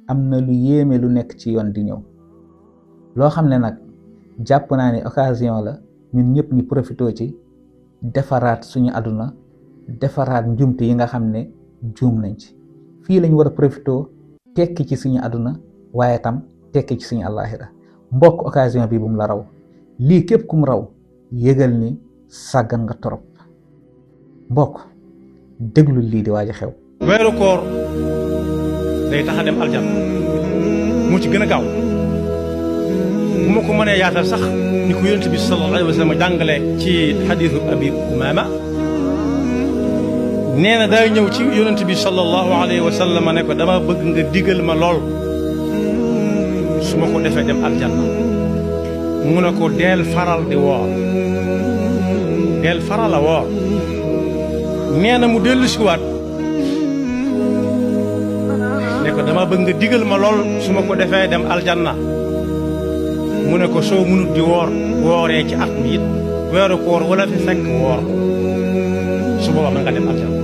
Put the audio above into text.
am na lu yéeme lu nekk ci yoon di ñëw loo xam ne nag jàpp naa ne occasion la ñun ñëpp ñu profité ci defaraat suñu àdduna defaraat njumte yi nga xam ne juum nañ ci fii lañ war a profité tekki ci suñu àdduna waaye tam tekki ci suñu àllaaxira mbokk occasion bi bu mu la raw lii képp kum raw yëgal ni sàggan nga torop mbokk déglu lii di waaj a xew. weeru koor day tax a dem aljanna mu ci gën a gaaw bu ma ko mënee yaatal sax ni ko yonent bi sallallahu alayhi wa sallam jàngale ci xadiisu abi umaama nee na day ñëw ci yonent bi sallallahu alayhi wa sallam ne ko dama bëgg nga digal ma lool su ma ko defee dem aljanna mu ne ko deel faral di woor deel faral a woor nee na mu dellu si waat ne ko dama bëgg nga digal ma lool su ma ko defee dem aljanna mu ne ko soo munut di wooree ci at mi it weeru koor wala fi fekk woor su boobaa mën nga dem aljanna